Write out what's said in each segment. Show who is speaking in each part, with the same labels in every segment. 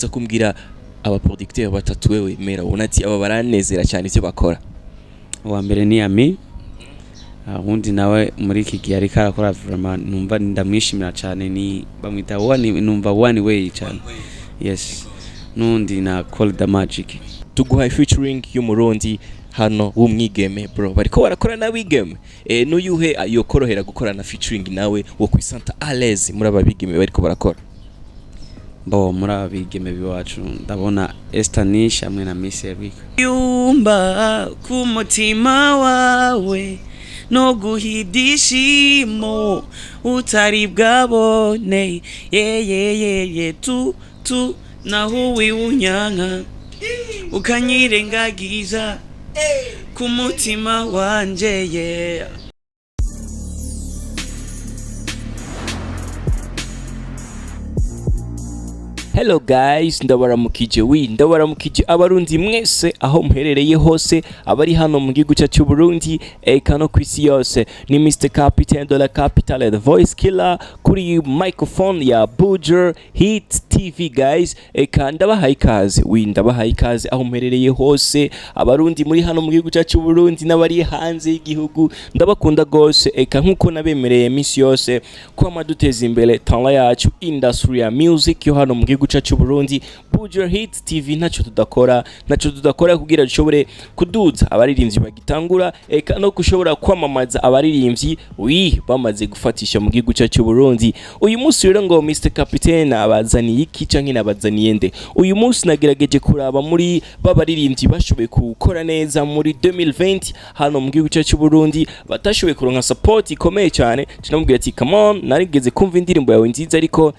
Speaker 1: Ndifuza kumbwira aba producteur batatu wewe mera ubona ati aba baranezera cyane ivyo bakora.
Speaker 2: Uwa mbere ni Ami, uwundi nawe muri iki gihe ariko arakora, vraiment numva ndamwishimira cyane, ni bamwita One, numva One Way cyane, yes, n'undi na Call the Magic.
Speaker 1: Tuguhaye featuring y'umurundi hano w'umwigeme, bro, bariko barakora n'abigeme. N'uyuhe yokorohera gukorana featuring nawe, wo kwisanta à l'aise muri aba bigeme bariko barakora?
Speaker 2: Bo muri aba bigeme biwacu ndabona Esther Nish hamwe na Miss Erica. Yumba ku mutima wawe no guha ibyishimo utari bwabone, yeyeyeye tu tu, naho wiwunyanka ukanyirengagiza ku mutima wanje, yeah.
Speaker 1: Hello guys, ndabaramukije, wi ndabaramukije abarundi mwese aho muherereye hose, abari hano mu gihugu cyacu cy'u Burundi eka no ku isi yose. Ni Mr Captain de la Capitale, the voice killer, kuri microphone ya Buja Hit TV. Guys, eka ndabahaye ikaze, wi ndabahaye ikaze aho muherereye hose, abarundi muri hano mu gihugu cyacu cy'u Burundi n'abari hanze y'igihugu, ndabakunda gose. Eka nkuko nabemereye iminsi yose kwama duteza imbere talent yacu, industry ya music yo hano mu gihugu cyacu cy'u Burundi, Buja Hit TV ntacyo tudakora, ntacyo tudakora kugira dushobore kuduza abaririmbyi bagitangura, eka no kushobora kwamamaza abaririmbyi wi bamaze gufatisha mu gihugu cyacu cy'u Burundi. Uyu munsi rero ngo Mr Captain abazaniye iki canke nabazaniye nde? Uyu munsi nagerageje kuraba muri babaririmbyi bashoboye gukora neza muri 2020 hano mu gihugu cyacu cy'u Burundi, batashoboye kuronka support ikomeye cyane. Tunamubwira ati: "Come on, narigeze kumva indirimbo yawe nziza, ariko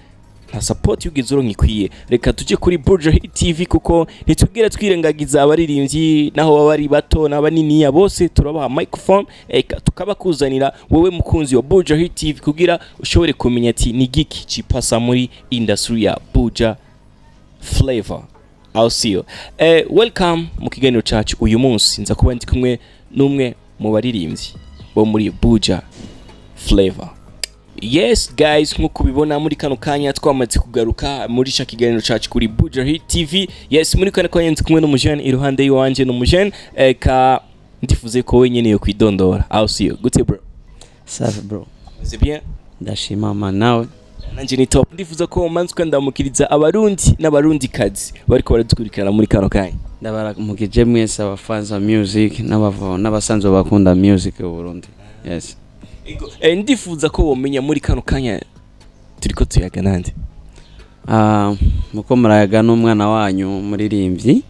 Speaker 1: nta support yugeze uronka ikwiye. Reka tujye kuri Buja Hit TV," kuko ntitubwira twirengagiza abaririmbyi, naho baba ari bato n'abaniniya, bose turabaha microphone, eka tukabakuzanira wowe mukunzi wa Buja Hit TV, kugira ushobore kumenya ati ni giki cipasa muri industry ya Buja Flavor. I'll see you. Welcome mu kiganiro cacu. Uyu munsi nza kuba ndi kumwe n'umwe mu baririmbyi bo muri Buja Flavor. Yes guys, nk'uko ubibona muri kano kanya twamaze kugaruka muri ca kiganiro cacu kuri Buja Hit TV. Yes, muri kano kanya ndi kumwe n'umujene iruhande y'iwanje, n'umujene, ka ndifuze ko wenyene yo kwidondora. I'll see you. Gute bro?
Speaker 2: Safi bro.
Speaker 1: C'est bien.
Speaker 2: Ndashima man, nawe?
Speaker 1: Nanje ni top. Ndifuza ko umanza ukandamukiriza abarundi n'abarundikazi bariko baradukurikirana muri kano kanya.
Speaker 2: Ndabaramukije mwese abafans ba music n'abasanzwe bakunda music y'u Burundi, yes.
Speaker 1: Ego, ndifuza ko womenya muri kano kanya turiko tuyaga nande.
Speaker 2: Ah, muko murayaga n'umwana wanyu muririmbyi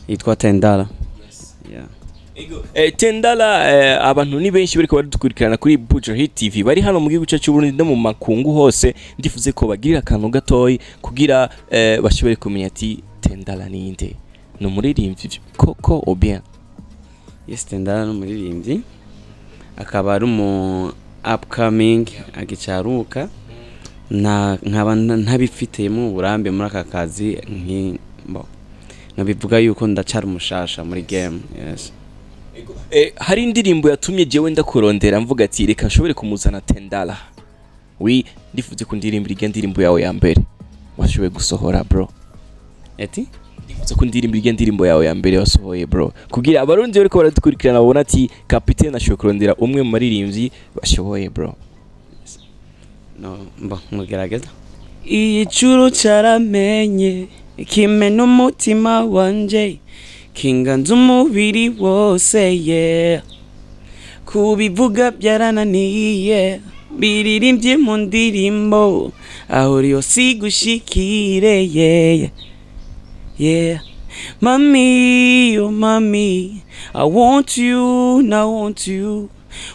Speaker 2: yitwa Tendala, yeah.
Speaker 1: Ego, Tendala, abantu ni benshi bariko baradukurikirana kuri Buja Hit TV, bari hano mu gihugu cyacu cy'u Burundi no mu makungu hose. Ndifuze ko bagirira akantu gatoyi kugira bashobore kumenya ati Tendala ninde, ni umuririmbyi koko ou bien?
Speaker 2: Yes, Tendala ni umuririmbyi, akaba ari umu upcoming agicaruka, na nkaba ntabifitemo uburambe muri aka kazi, nki bo nabivuga yuko ndacara umushasha muri game, yes.
Speaker 1: Ego, hari indirimbo yatumye jewe ndakurondera, mvuga ati reka nshobore kumuzana Tendala. Wi ndifuze ko ndirimbira irya ndirimbo yawe ya mbere washoboye gusohora, bro.
Speaker 2: Eti?
Speaker 1: Ndifuza ko ndirimba irya ndirimbo yawe ya mbere wasohoye, bro, kugira abarundi bariko baradukurikirana babona ati kapitene ashoboye kurondera umwe mu baririmbyi bashoboye, bro.
Speaker 2: No mbo mugerageza. Igicuru caramenye kimena umutima wanje, kinganza umubiri wose, yeah. Kubivuga byarananiye, biririmbye mu ndirimbo aho yose igushikire, yeah. Mami, oh mami, I want you, I want you.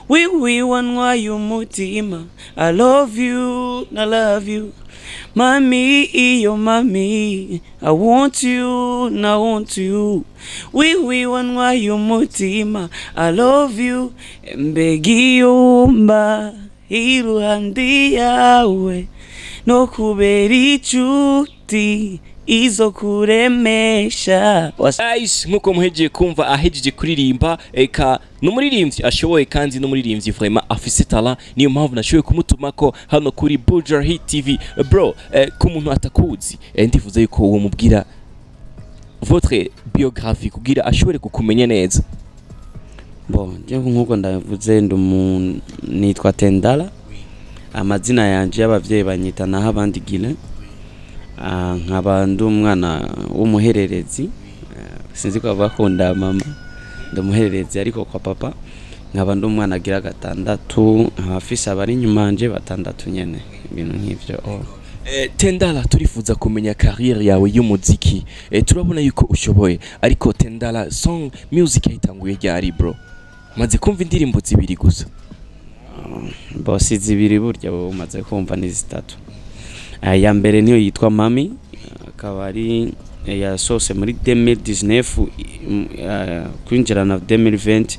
Speaker 2: Wiwi wantwaye umutima, I love you, I love you. Mami, iyo mami, I want you, I want you. Wiwi wantwaye umutima, I love you. Mbega iyo mba iruhande yawe no kubera icuti. Izo kuremesha.
Speaker 1: Guys, nkuko muhejeje kumva, ahejeje kuririmba, eka n'umuririmbyi ashoboye kandi n'umuririmbyi vraiment afise talent. Niyo mpamvu nashoboye kumutuma ko hano kuri Buja Hit TV. Bro, ku muntu atakuzi, ndifuza yuko uwo mubwira votre biographie kugira ashobore kukumenya neza.
Speaker 2: Bon, je nkuko ndavuze, ndi umuntu nitwa Tendala. Amazina yanje y'abavyeyi banyita naho abandi Gile. Nkaba ndi umwana w'umuhererezi. Sinzi ko bavuga ko mama, ndi umuhererezi ariko kwa papa nkaba ndi umwana agira gatandatu, nkaba afise abari inyuma yanje batandatu nyene, ibintu nk'ivyo, oh.
Speaker 1: Tendala, turifuza kumenya carrière yawe y'umuziki. Turabona yuko ushoboye, ariko Tendala song music yayitanguye ryari, bro? Maze kumva indirimbo zibiri gusa.
Speaker 2: Bon, si zibiri burya, wowe umaze kumva ni zitatu. Iya mbere niyo yitwa Mami, akaba ari yasohotse muri 2019, kwinjira na 2020.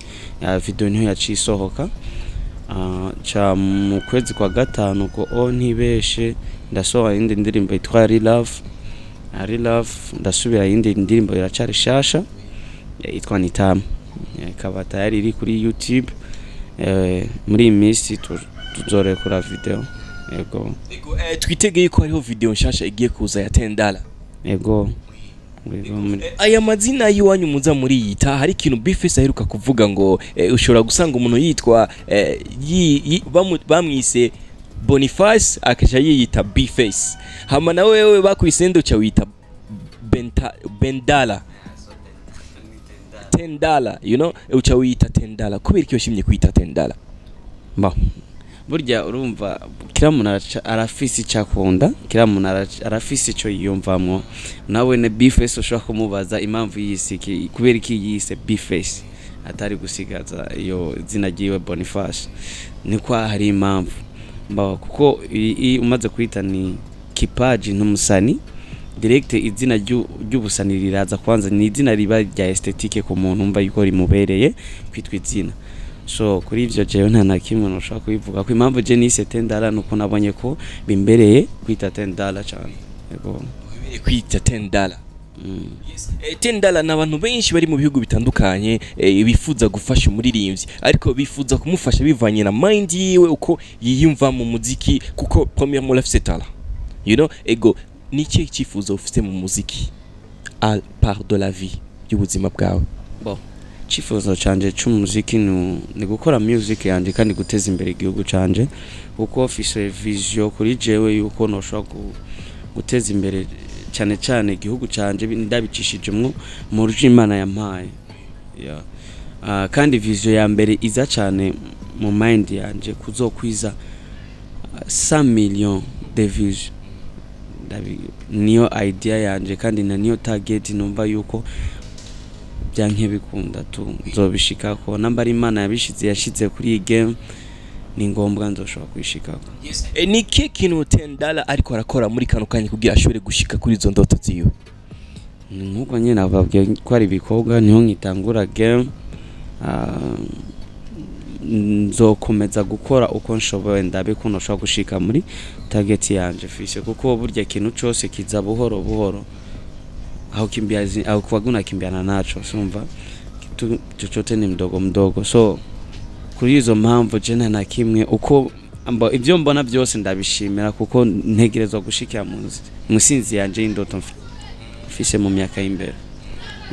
Speaker 2: Video niho yaciye isohoka. Ca mu kwezi kwa gatanu ko o ntibeshe, ndasohora iyindi ndirimbo yitwa Relove. Relove, ndasubira iyindi ndirimbo iracari shasha, yitwa Nitamu. Ikaba tayari iri kuri YouTube. Muri iyi minsi tuzorekura video, yego.
Speaker 1: Ego, twitegeye yuko hariho video nshasha igiye kuza ya Tendala.
Speaker 2: Yego. Yego,
Speaker 1: Aya mazina y'iwanyu muza muriyita, hari ikintu Bface aheruka kuvuga ngo ushobora gusanga umuntu yitwa bamwise Boniface akaja yiyita Bface, hama na wewe bakwise nde, uca wita Bendala, Tendala, uca wiyita Tendala. Kubera iki washimye kwita Tendala?
Speaker 2: Bon, burya urumva kila muntu arafise icyo akunda, kila muntu arafise icyo yiyumvamwo. Nawe ne Bface ushobora kumubaza impamvu yise iki, kubera iki yise Bface atari gusigaza iyo zina ryiwe Boniface, niko hari impamvu. Mba kuko umaze kwita ni kipaji n'umusani direct, izina ry'ubusani riraza kwanza, ni izina riba rya esthétique ku muntu, umva yuko rimubereye kwitwa izina. So kuri ivyo jewe nta na kimwe noshobora kubivuga ko impamvu je nise Tendala nuko nabonye ko bimbereye kwita Tendala cyane, yego.
Speaker 1: Wemereye kwita Tendala. Tendala, ni abantu benshi bari mu bihugu bitandukanye bifuza gufasha umuririmbyi, ariko bifuza kumufasha bivanye na mind yiwe, uko yiyumva mu muziki, kuko premièrement afise talent. Ego, ni ikihe cyifuzo ufite mu muziki à part de la vie y'ubuzima bwawe?
Speaker 2: Bon, icifuzo canje c'umuziki ni gukora music yanje kandi guteza imbere igihugu canje, kuko mfise vision kuri jewe yuko noshobora guteza imbere cyane cyane igihugu canje ndabicishijemwo mu buryo Imana yampaye, yeah. Kandi vision ya mbere iza cyane mu mind yanje kuzokwiza 100 millions de views. Niyo idea yanje kandi na niyo target numva yuko byanke bikunda tu nzobishikako, namba ari Imana yabishize yashize kuri iyi game, ni ngombwa nzoshobora kuyishikako.
Speaker 1: Ni ikihe kintu Tendala ariko arakora muri kano kanya kugira ashobore gushika kuri izo ndoto ziwe?
Speaker 2: Nkuko nyine nababwiye ko ari ibikorwa, niho nkitangura game. Nzokomeza gukora uko nshoboye ndabe ko nshobora gushika muri target yanje fise, kuko burya ikintu cose kiza buhoro buhoro, aho kimbia aho kuwaguna kimbiana nacho, sumva kitu chochote ni mdogo mdogo. So kuri izo mpamvu je nta na kimwe uko ibyo mbona byose ndabishimira, kuko ntegerezwa gushikira mu musinzi yanje y'indoto mfise mu myaka y'imbere,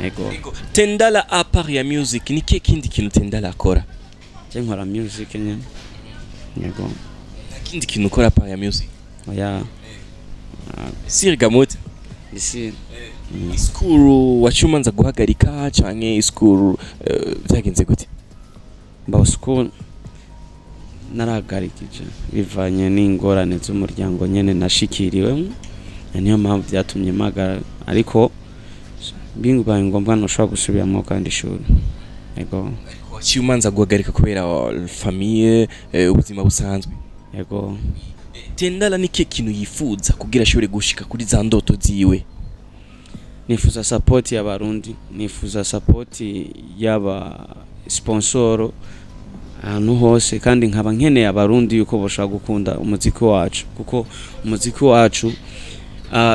Speaker 2: yego.
Speaker 1: Tendala, à part ya music, ni ikihe kindi kintu Tendala akora?
Speaker 2: Je nkora music nyene, yego.
Speaker 1: Nta kindi kintu ukora à part ya music?
Speaker 2: Oya.
Speaker 1: Sirigamute.
Speaker 2: Isi.
Speaker 1: Iskuru wacumanza guhagarika canke iskuru vyagenze gute?
Speaker 2: Mba school narahagarikije bivanye n'ingorane z'umuryango nyene nashikiriwemo, niyo mpamvu byatumye mpagara, ariko bibaye ngombwa ntushobora gusubiramo kandi ishuri, yego.
Speaker 1: Waciye umanza guhagarika kubera famille, ubuzima busanzwe?
Speaker 2: Yego.
Speaker 1: Tendala ni ikihe kintu yifuza kugira ashobore gushika kuri za ndoto ziwe?
Speaker 2: Nifuza support y'Abarundi, nifuza support y'aba sponsor ahantu hose, kandi nkaba nkeneye Abarundi yuko bashobora gukunda umuziki wacu, kuko umuziki wacu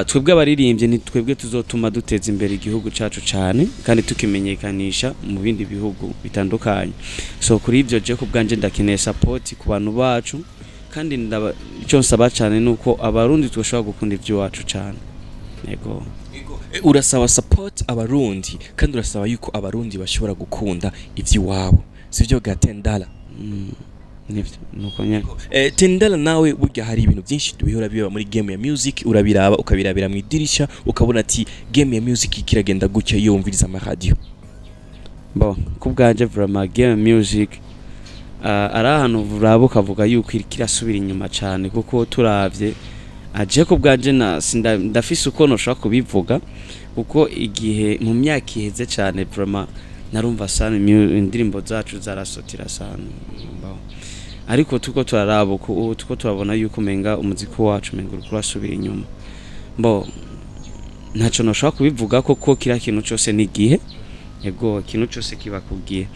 Speaker 2: Twebwe abaririmbyi ni twebwe tuzotuma duteza imbere igihugu cacu cane kandi tukimenyekanisha mu bindi bihugu bitandukanye. So kuri ivyo, je ku bwanje ndakeneye support ku bantu bacu, kandi ico nsaba cane nuko Abarundi twoshobora gukunda ivy'iwacu cane, yego.
Speaker 1: Urasaba support Abarundi, kandi urasaba yuko Abarundi bashobora gukunda ivy'iwabo, sivyo ga Tendala?
Speaker 2: Nivyo, nuko nyene.
Speaker 1: Tendala, nawe burya hari ibintu byinshi bihora biba muri game ya music, urabiraba, ukabirabira mu idirisha, ukabona ati game ya music kiragenda gutya iyo wumviriza amaradiyo.
Speaker 2: Bon, ku bwanje vraiment, game music ari ahantu uraba ukavuga yuko iriko irasubira inyuma cane, kuko turavye aje ku bwanje na ndafise uko noshobora kubivuga, kuko igihe mu myaka iheze cane vraiment narumva sana indirimbo zacu zarasotira sana. Bon. Ariko tuko turaraba uko ubu tuko turabona yuko umenga umuziki wacu umenga uriko urasubira inyuma. Bo ntaco noshobora kubivuga, koko kiriya kintu cose ni igihe. Ego, ikintu cose kiba ku gihe.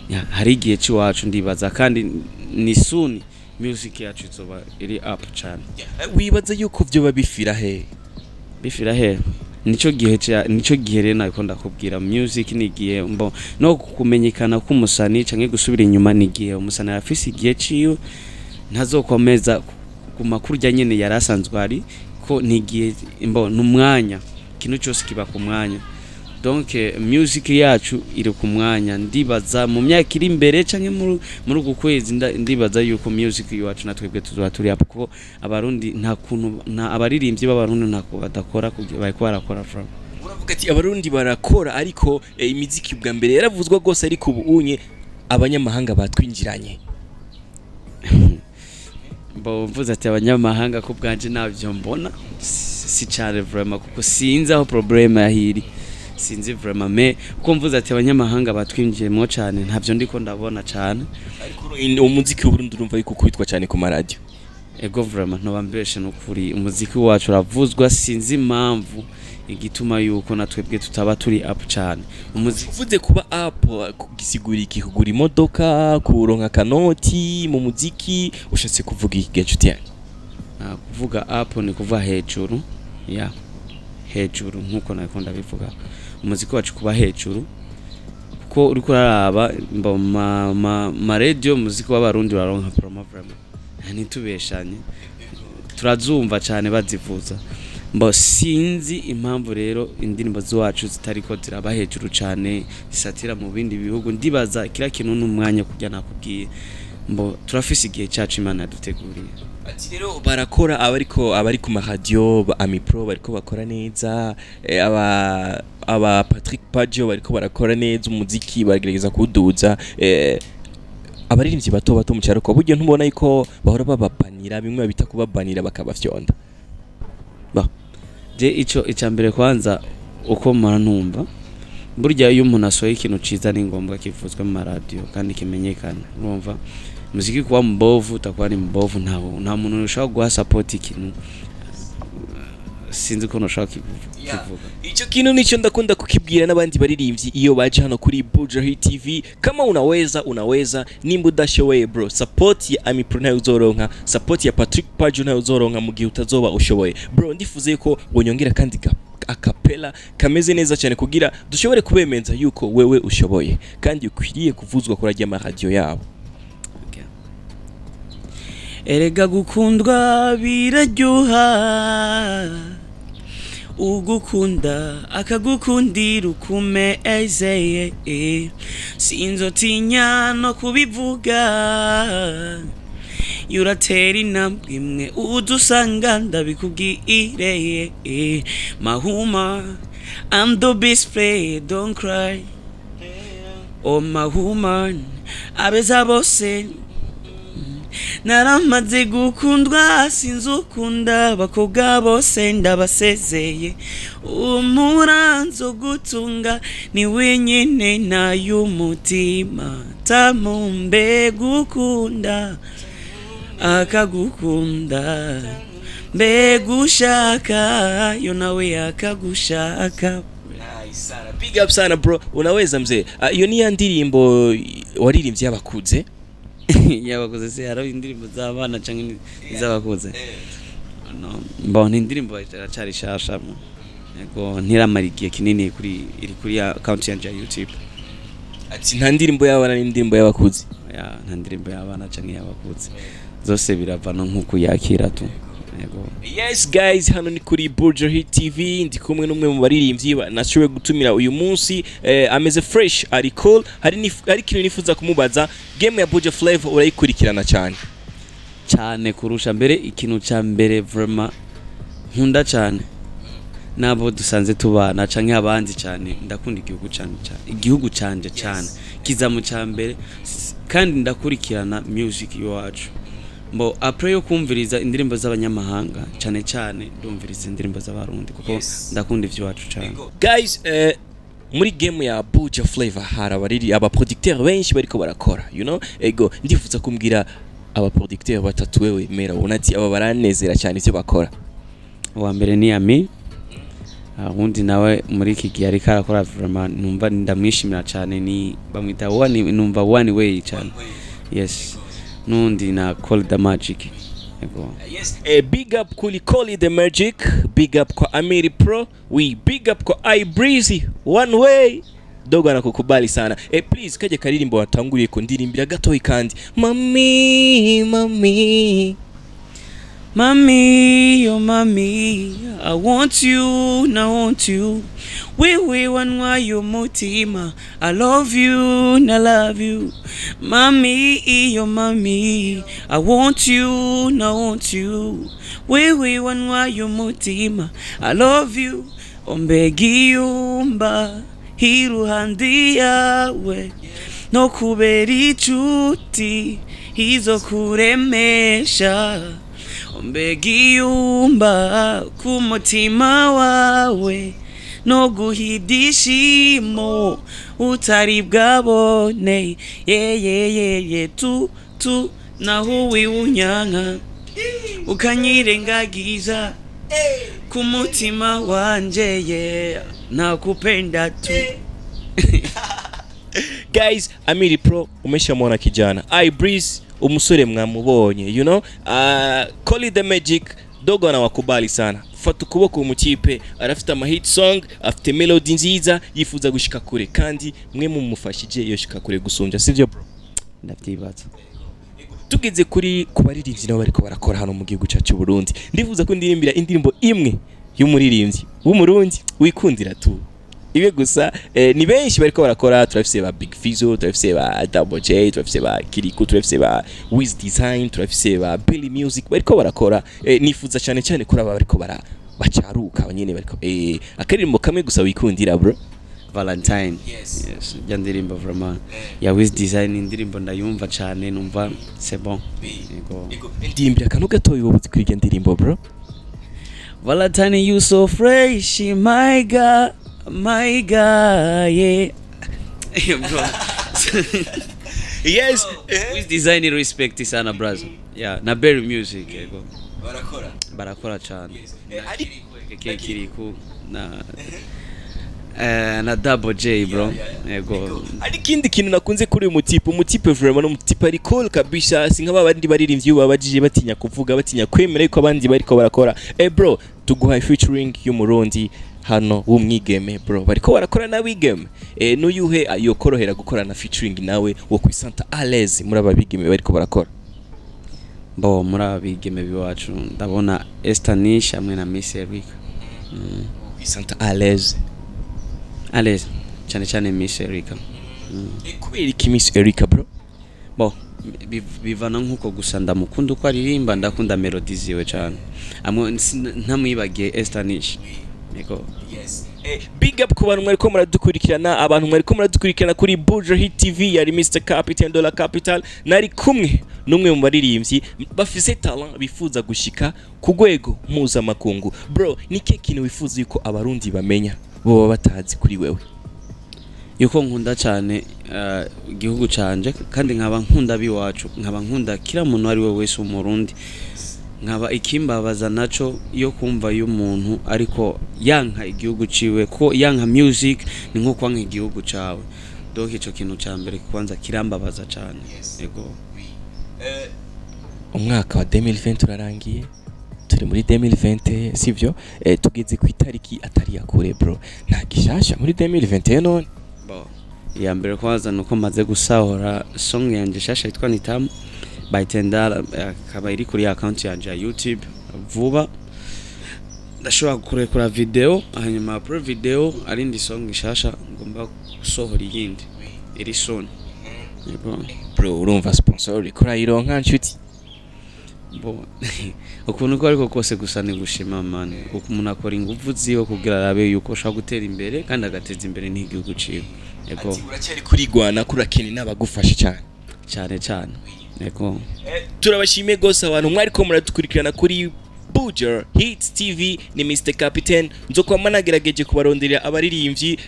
Speaker 2: Ya, hari igihe c'iwacu, ndibaza, kandi ni soon music yacu izoba iri up cane.
Speaker 1: Wibaza yuko vyoba bifira he?
Speaker 2: Bifira he? Nico gihe nico gihe rero nariko ndakubwira, music ni igihe. Mbo no kumenyekana k'umusani canke gusubira inyuma ni igihe. Umusani arafise igihe ciwe, ntazokomeza kuguma kurya nyene yari asanzwe ari ko. Ni igihe, mbo numwanya, ikintu cyose kiba ku mwanya. Donc music yacu iri ku mwanya. Ndibaza mu myaka iri imbere canke muri uku kwezi, ndibaza yuko music yacu natwebwe tuzoba turi up, kuko Abarundi nta kuntu, nta abaririmbyi b'Abarundi ntako badakora, kugira bariko barakora from
Speaker 1: Uravuga ati Abarundi barakora, ariko imiziki bwa mbere yaravuzwa rwose, ariko ubu unye abanyamahanga batwinjiranye.
Speaker 2: Mbo mvuze ati abanyamahanga, ko bwanje ntabyo mbona, si cane vraiment, kuko sinzi aho problème yahiri, sinzi vraiment. Mais kuko mvuze ati abanyamahanga batwinjiyemwo cane, ntavyo ndiko ndabona cane.
Speaker 1: Ariko umuziki w'Uburundi urumva yuko ukubitwa cyane ku maradiyo.
Speaker 2: Ego, vraiment, ntoba mbeshe, nukuri umuziki wacu uravuzwa. Sinzi impamvu igituma yuko na twebwe tutaba turi up cane umuziki.
Speaker 1: Uvuze kuba up, gisigura iki? Kugura imodoka, kuronka akanoti mu muziki, ushatse kuvuga iki, nshuti yanjye?
Speaker 2: Kuvuga up ni kuva hejuru ya hejuru, nkuko nariko ndabivuga, umuziki wacu kuba hejuru, kuko uriko uraraba mba ma radio, umuziki w'Abarundi uraronka promo vraiment, ntitubeshanye, turazumva cane bazivuza. Mbo sinzi impamvu rero indirimbo zacu zitariko ziraba hejuru cane, zisatira mu bindi bihugu. Ndibaza kila kintu n'umwanya, kurya nakubwiye, mbo turafise igihe cacu Imana yaduteguriye.
Speaker 1: Ati rero barakora, abariko abari ku maradiyo ba Amipro bariko bakora neza, aba Patrick Pajo bariko barakora neza umuziki, baragerageza kuwuduza. Abaririmbyi bato bato mu cyaro ko buryo ntubona yuko bahora bababanira, bimwe babita kubabanira, bakabafyonda?
Speaker 2: Ba je ico icya mbere kwanza, uko mpora numva, burya iyo umuntu asohoye ikintu ciza ni ngombwa kivuzwe mu maradiyo kandi kimenyekana. Urumva muziki kuba mbovu utakuba ni mbovu, nta muntu ushobora guha support ikintu, sinzi ko ntushobora kivuga.
Speaker 1: Icyo kintu nicyo ndakunda kukibwira n'abandi baririmbyi iyo baje hano kuri Buja Hit TV: kama unaweza, unaweza. Nimba udashoboye, bro, support ya Amipro ntayo uzoronka, support ya Patrick Pajo ntayo uzoronka mu gihe utazoba ushoboye. Bro, ndifuze ko wonyongera kandi acapella kameze neza cyane, kugira dushobore kubemeza yuko wewe ushoboye kandi ukwiriye kuvuzwa kuri ajya amaradiyo yabo.
Speaker 2: Erega gukundwa biraryoha, ugukunda akagukundira ukumeze, sinzotinya no kubivuga. Yuratera intambwe imwe udusanga, ndabikubwire mahuma. I'm the best friend, don't cry, oh my woman. Abeza bose naramaze gukundwa, sinzukunda abakobwa bose, ndabasezeye. Umuranzo gutunga ni wenyine nay'umutima tamumbe, gukunda akagukunda, mbega ushaka yo nawe akagushaka.
Speaker 1: Nice sana. Big up sana, bro, unaweza mzee. Iyo ni ya ndirimbo waririmbye y'abakuze?
Speaker 2: Y'abakuze se? Hari indirimbo z'abana canke iz'abakuze? No, mbona indirimbo iracari shasha. Yego, ntiramara igihe kinini kuri iri kuri account yanje ya YouTube.
Speaker 1: Ati nta ndirimbo y'abana n'indirimbo y'abakuze.
Speaker 2: Ya, nta ndirimbo y'abana canke y'abakuze, zose biravana nk'uko yakira tu. Yego.
Speaker 1: Yes guys, hano ni kuri Buja Hit TV, ndi kumwe n'umwe mu baririmbyi nashoboye gutumira uyu munsi, ameze fresh, ari cool. Hari ikintu nifuza kumubaza. Game ya Buja Flavor urayikurikirana cyane?
Speaker 2: Cyane kurusha mbere. Ikintu ca mbere vraiment nkunda cyane nabo dusanze tubana canke abandi cyane, ndakunda igihugu cyane cyane, igihugu canje cyane kiza mu ca mbere. Kandi ndakurikirana music iwacu. Mbo après yo kumviriza indirimbo z'abanyamahanga, cyane cyane ndumviriza indirimbo z'Abarundi kuko ndakunda ivy'iwacu cyane.
Speaker 1: Guys, muri game ya Buja Flavor hari abariri aba producteur benshi bariko barakora. Ego, ndifuza kumbwira aba producteur batatu wewe mera ubona ati aba baranezera cyane ivyo bakora.
Speaker 2: Uwa mbere ni Ami. Uwundi nawe muri iki gihe ariko arakora vraiment numva ndamwishimira cyane ni bamwita One, numva One Way cyane. Yes, nundi na Call the Magic. Yego.
Speaker 1: Yes. Big up kuli Call the Magic, big up kwa Amiri Pro, we big up kwa iBreezy, One Way. Dogo anakukubali sana. Please kaje karirimbo watanguriye ko ndirimbira gatoyi kandi. Mami, mami.
Speaker 2: Mami, oh mami, I want you, I want you. Wewe wantwaye umutima, I love you, I love you. Mami, oh mami, I want you, I want you. Wewe wantwaye umutima, I love you. Ombegiyumba, iruhande yawe, no kubera inshuti, izo kuremesha. Mbegiyumba ku mutima wawe no guhidishimo utari bwabone yeyeyeye tu tu naho wiwunyanka ukanyirengagiza ku mutima wanje, yeah, nakupenda tu.
Speaker 1: Guys, Amiri Pro umeshamwona kijana. iBreeze umusore mwamubonye. Call the Magic dogo anawakubali sana. Fata ukuboko umutipe arafite ama hit song, afite melody nziza, yifuza gushika kure kandi mwe mumufashije yoshika kure gusumbya, sivyo bro?
Speaker 2: Ndavyibaza.
Speaker 1: Tugeze kuri ku baririmbyi nabo bariko barakora hano mu gihugu cyacu Burundi, ndifuza ko ndirimbira indirimbo imwe y'umuririmbyi w'Umurundi wikundira tu ibe gusa. Ni benshi bariko barakora, turafise ba Big Fizzo, turafise ba Double J, turafise ba Kiriku, turafise ba Wiz Design, turafise ba Billy Music bariko barakora. Nifuza cyane cyane kuri aba bariko bara bacaruka nyene bariko, akaririmbo kamwe gusa wikundira, bro.
Speaker 2: Valentine.
Speaker 1: Yes.
Speaker 2: Yes, rya ndirimbo vraiment ya Wiz Design, indirimbo ndayumva cyane, numva c'est bon. Yego.
Speaker 1: Ndimbira akantu gatoyi wowe uzi kuri iryo ndirimbo, bro.
Speaker 2: Valentine, you so fresh, my God, my God, yeah. Bro.
Speaker 1: Yes.
Speaker 2: Wiz Design, respect sana brother. Yeah, na Berry Music, yego.
Speaker 1: Barakora.
Speaker 2: Barakora cyane.
Speaker 1: Ari
Speaker 2: Kiriku na Double J, bro. Yego.
Speaker 1: Hari ikindi kintu nakunze kuri uyu mutipe. Umutipe vraiment ni umutipe ari cool kabisa, si nk'aba bandi baririmbyi babajije batinya kuvuga, batinya kwemera yuko abandi bariko barakora. Bro, tuguhaye featuring y'Umurundi hano w'umwigeme, bro, bariko barakora n'abigeme. N'uyuhe yokorohera gukorana featuring nawe wo kwisanta à l'aise muri aba bigeme bariko barakora?
Speaker 2: Bo muri aba bigeme biwacu ndabona Esther Nish hamwe na Miss Erica.
Speaker 1: Kwisanta à l'aise.
Speaker 2: À l'aise cyane cyane Miss Erica.
Speaker 1: Kubera iki Miss Erica, bro?
Speaker 2: Bo bivana nkuko gusa ndamukunda uko aririmba, ndakunda melody ziwe cyane. Amwe ntamwibagiye Esther Nish. Yego.
Speaker 1: Yes. Big up ku bantu mwariko muradukurikirana, abantu mwariko muradukurikirana kuri Buja Hit TV. Yari Mr Capital Dollar Capital, nari kumwe n'umwe mu baririmbyi bafise talent bifuza gushika ku rwego mpuzamakungu. Bro, ni kihe kintu wifuza yuko Abarundi bamenya boba batazi kuri wewe?
Speaker 2: Yuko nkunda cyane igihugu canje kandi nkaba nkunda abiwacu, nkaba nkunda kila muntu ari we wese w'Umurundi, nkaba ikimbabaza naco iyo kumva y'umuntu ariko yanka igihugu ciwe, ko yanka music ni nko kwanka igihugu cawe. Donc ico kintu ca mbere kwanza kirambabaza cyane. Yego.
Speaker 1: Umwaka wa 2020 urarangiye, turi Turi muri 2020, sivyo? Tugeze ku itariki atari yakure, bro. Nta gishasha muri 2021 none?
Speaker 2: Bo, iya mbere kwanza nuko maze gusahora song yanje shasha yitwa Nitamu by Tendala, akaba iri kuri account yanje ya YouTube. Vuba ndashobora kurekura video, hanyuma après video ari indi song shasha ngomba gusohora, iyindi iri soon. Yego.
Speaker 1: Bro, urumva sponsor uriko urayironka, nshuti?
Speaker 2: Bo, ukuntu uko ariko kose, gusa ni gushima, man, kuko umuntu akora ingufu ziwe kugira arabe yuko ashobora gutera imbere kandi agateza imbere n'igihugu ciwe. Yego.
Speaker 1: Ati uracyari kurigwana, kurakene n'abagufasha cyane.
Speaker 2: Cyane cyane, yego.
Speaker 1: Turabashimiye gose abantu mwariko muradukurikirana kuri Buja Hits TV. Ni Mr Captain. Nzokwama nagerageje kubaronderera abaririmbyi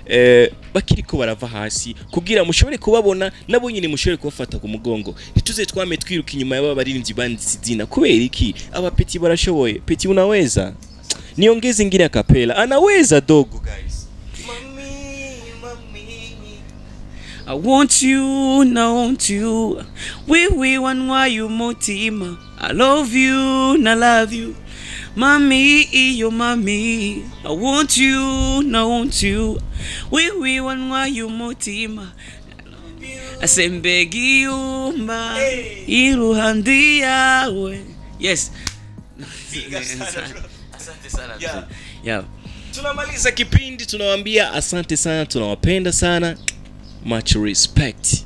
Speaker 1: bakiriko barava hasi kugira mushobore kubabona, nabo nyine mushobore kubafata ku mugongo. Ntituze twame twiruka inyuma y'aba baririmbyi banditse izina. Kubera iki? Aba petit barashoboye. Petit, unaweza. Niongeze ingine acapella. Anaweza dogo, guys.
Speaker 2: I want you, I want you. We wantwaye umutima. I love you, I love you. Mami, iyo mami. I want you, I want you. We wantwaye umutima. Asembegiyumba iruhande yawe. Yes. Asante sana.
Speaker 1: Yeah.
Speaker 2: Yeah.
Speaker 1: Tunamaliza kipindi, tunawaambia asante sana, tunawapenda sana, much respect.